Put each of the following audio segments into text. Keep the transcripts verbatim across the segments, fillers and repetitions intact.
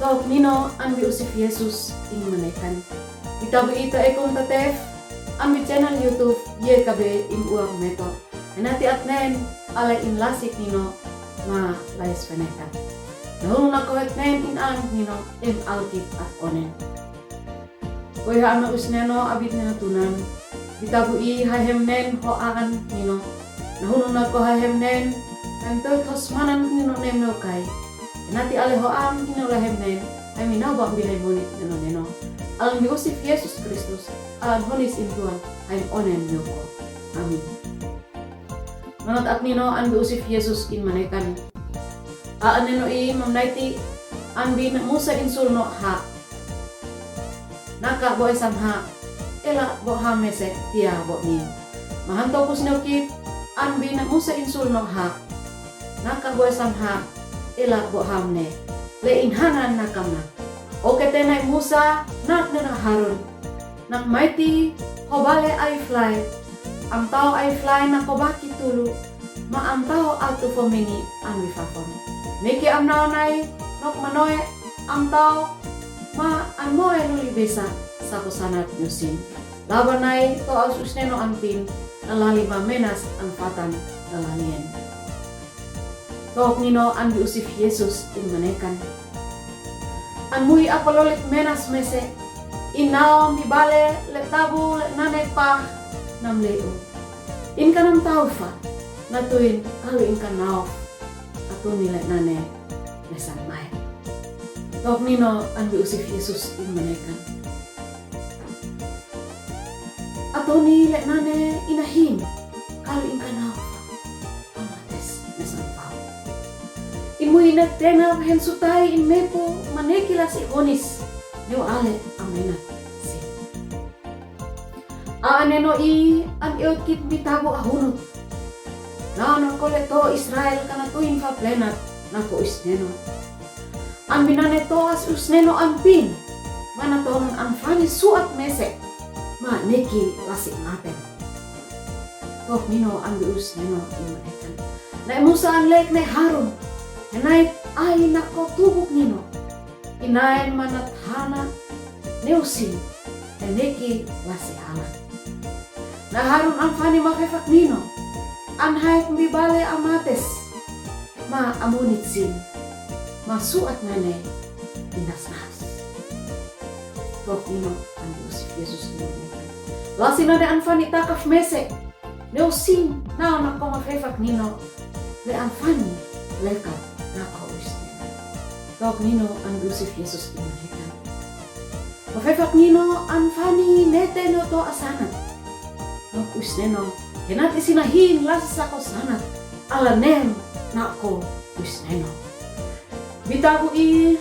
Tohok nino an bi usif Yesus in manekan. Bi tabu i to ekong tatef an bi channel YouTube Ye Kabe in Uang Meto. Henati atnen ale in lasik nino ma lais fanekan. Nahunu nako hetnen in an nino em alkit at onen. Koi ha ana usneno abit neno tunan. Bi tabu i ha hemnen ho aan nino. Nahunu nako ha hemnen, em toi tos manan nino nem no kai. Henati ale ho aan nino la hemnen, em inau bang bi hai monit neno neno. Alang bi usif Yesus Kristus, aan honis in Tuan, hai onen yoko. Amin. Manat at nino an bi usif Yesus in manekan. Aan neno i mam naiti an bi na Musa in sul no ha. Naka bo esam ha, ela bo ham mese tia bo ni. Mahan to kus neo kit an bi na Musa in sul no ha. Naka bo esam ha, ela bo ham ne. Le in hanan nakam na. Oke te nai Musa, nat nena Harun. Nak maiti, ho bale ai flai. Am tau ai flai na ko baki tulu. Ma am tau atu fo meni an bi fafon. Meki am nau nai, nok manoe, am tau, ma an moe luli besa, sako sanat nyusin. Laba nai, to aus usneno an pin, na lali ma menas an fatan, na lalien. Tohok nino an bi usif Yesus in manekan. An mui apololik menas mese, in naom bi bale le tabu le nane pa nam leu. In kanam taufa, na tuin kalu in kanaof, atuni le nane mesan mai. Tohok nino an bi usif Yesus in manekan. Atuni le nane ina hin, kalu in kanaofa, amates mesan pau. In mui ina tena hen sutai in mepu maneki lasi honis, neo ale amena si. Aan neno i an eot kit bi tabu ahunut. Na nako le to Israel kana tuin fa plenat nako usneno. An bi nane to as usneno an pin. Mana tonon an fani suat mese. Ma neki lasi maten. Tohok nino an bi usneno in manekan. Nai Musa an lek ne Harun. Henai ai nako tubuk nino. Inaen manat hana neusin, heneki lasi halan. Na Harun an fani mafefak nino, an haek bi bale amates, ma amonit sin, ma suat nane inasnas. Tohok nino an bi usif Yesus nino. Lasi nane an fani takaf mese, Neo sin, nao nako mafefak nino, le an fani lekat nako usneno. Tohok nino an bi usif Yesus in manekan. Mafefak nino an fani nete neo to asanat. Nako usneno, henati sina hin lasi sako sanat, ala nem nako usneno. Bi tabu i,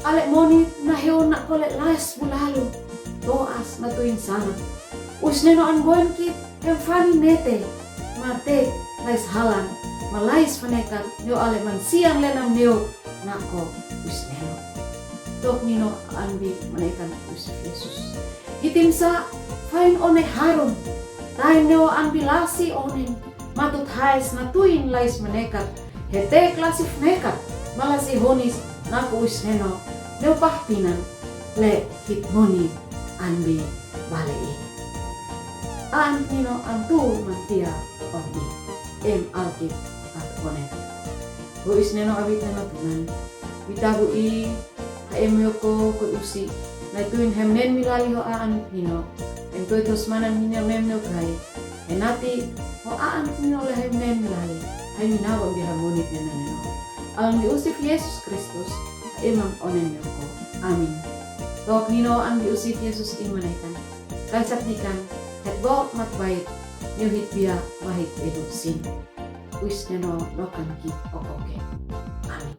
ale monit na heu nako le lais bulalu, toas na tuin sanat. Usneno an boen kit, hem fani nete, ma te, lais halan, ma lais fanekan, neo ale mansian le nam neo, nako usneno. Tohok nino an bi manekan usif Yesus. Hitin sa, fain one Harun, tain neo an bi lasi onen, ma tut hais na tuin lais manekat, hetek lasi fnekat, ma lasi honis nako usneno, neo pahpinan, le hit moni an bi bale i. An nino an tu mantia on i, em alkit at onen. Ko usneno abit neno tunan, bi tabu i, ha em yoko ko usi, na tuin hem nen mi lali ho aan nino, em toi tos manan mi nem neo kai, henati ho aan nino le hem nen mi lali, hai mi nao bi ha monit neno neno. Alang bi usif Yesus Kristus, ha emam onen yoko. Amin. Tohok nino an bi usif Yesus in manekan. Kaisat nikan, het bo mat bait, neo hit bia, ma hit edu sin. Usneno nokan kit okoke. Amin.